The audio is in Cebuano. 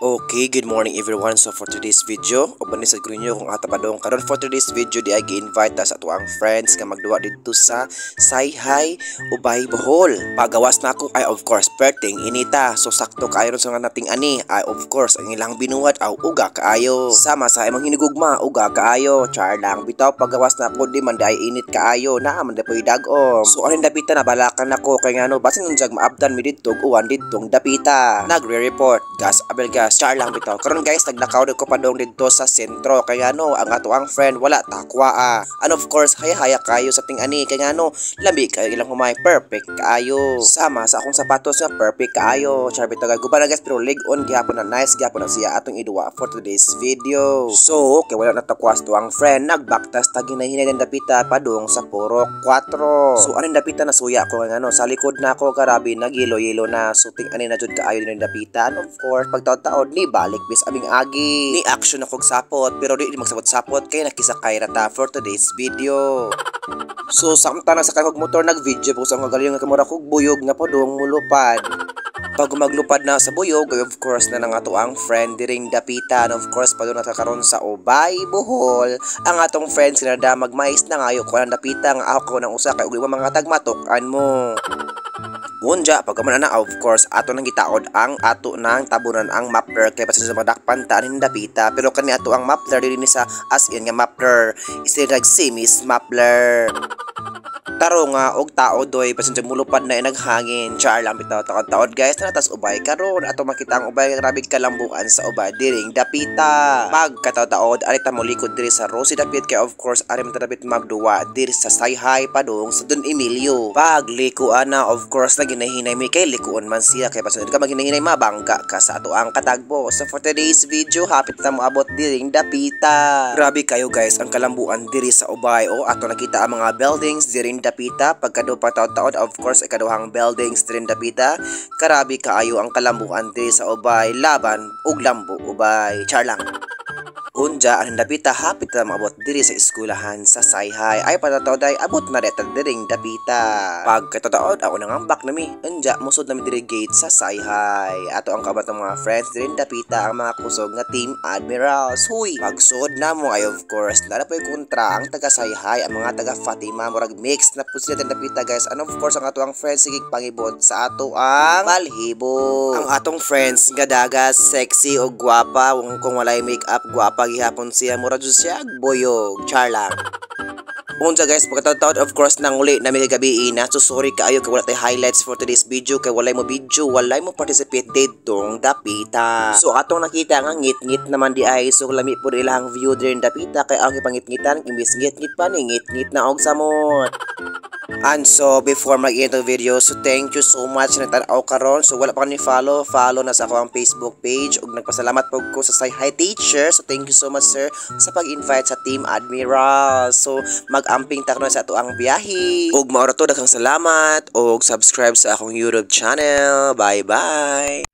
Okay, good morning, everyone. So for today's video, uban ni sa ninyo kung ata padong karon. For today's video, di ay gi-invite ta sa atuang friends nga magduwa didto sa Sayhay, Ubay, Bohol. Pagawas na ako ay of course perting inita. So sakto kaayo ron sa nga nating ani ay of course ang ilang binuhat aw uga kaayo. Sama sa imong hinigugma, uga kaayo. Char lang bitaw. Pagawas na ako, di man di ay init kaayo, naa man di po'y dag-om. So aning dapita nabalakan nako kay ngano basin unsag maabdan mi didto ug uwan didtong dapita. Nagre-report Gas Abel Gas. Char lang bitaw. Karon guys, naglakaw ko padong didto sa sentro kay ngano ang ato ang friend wala takwa ah. And of course, haya-haya kayo sa ting-ani kay ngano lami kayo ilang humay, perfect kaayo. Sama sa akong sapatos nga perfect kaayo. Char bitaw, guban na guys, pero lig-on gihapon na, nice gihapon na siya atong iduwa for today's video. So, kay wala na takwas to ang friend, nagbaktas ta ginahinay ng dapita padung sa Purok 4. So, aning dapita na suya ko nga ano, sa likod na ako karabi nagyelo-yelo na. So, ting ani na jud kaayo din dapita. And of course, pagtaod-taod ni balik bis aming agi. Ni action ako sapot pero di magsapot-sapot kay nakisakay ra ta for today's video. So, samtang nasakay kog motor, nag-video po sa akong kagaling nga kamura kog buyog nga padung mulupad. Pag maglupad na sa buyog, of course na nga ato ang friend diring dapitan. Of course, padung na karon sa Ubay, Bohol. Ang atong friends sinada magmais na ngayo ko ang dapita nga ako nang usa kay ug mga tagmatok-an mo. Unja, pagkaman na, of course, ato nang gitaod ang ato nang tabunan ang muffler kay basin sa madakpan ta aning dapita. Pero kani ato ang muffler dili ni sa as in nga muffler. Isirag simis muffler. Taro nga og tao doy basin sa mulupad na inaghangin. Char lang bitaw. Taod-taod guys, na tas Ubay karon ato makita ang Ubay, grabe kalambuan sa Ubay diring dapita. Pagkataod-taod ari ta molikod diri sa Rosie Dapit kay of course ari man ta dapit magduwa diri sa Sayhay padung sa Don Emilio. Pagliko ana, of course na ginahinay mi kay likuon man siya kay basin ka maghinay mabangga ka sa ato ang katagbo. So for today's video, hapit ta moabot diring dapita. Grabe kayo guys ang kalambuan diri sa Ubay. O ato nakita ang mga buildings diring dapita. Pagkado pa taod-taod, of course ikaduhang buildings diring dapita. Karabi kaayo ang kalambuan diri sa Ubay, laban ug lambo Ubay. Char lang. Unja ang dapita, hapit na maabot diri sa eskwelahan sa Sayhay. Ay patataod ay abot na reta diring dapita. Pagkatataod ako nangambak nami. Unja musod nami diri gate sa Sayhay. Ato ang kabat ng mga friends diring dapita, ang mga kusog nga Team Admirals. Huy, pagsod na mo ay of course nara po'y kontra ang taga Sayhay, ang mga taga Fatima, murag mix na po sila diring dapita guys. And of course ang ato ang friends sige pangibot sa ato ang balhibo. Ang atong friends nga dagas sexy o gwapa kung walay makeup, gwapa gihapon siya, mura jud siya boyog. Char lang. Unsa guys, pagkataod of course nanguli na may gabi na. So sorry kaayo kay wala tay highlights for today's video kay walay mo video, walay mo participate didtong dapita. So atong nakita nga ngit-ngit naman di ay, so lami pud ilang view diring dapita kay ang ipangit-ngitan imbis ngit-ngit pa ni ngit-ngit na og samot. And so, before mag-end ang video, so thank you so much na tanaw karon. So, wala pa ni follow, follow na sa ako ang Facebook page. Ug nagpasalamat po ko sa Say Hi Teacher. So, thank you so much, sir, sa pag-invite sa Team Admiral. So, mag-amping ta sa ato ang biyahe. Ug mao ra to, daghang salamat. Ug subscribe sa akong YouTube channel. Bye-bye!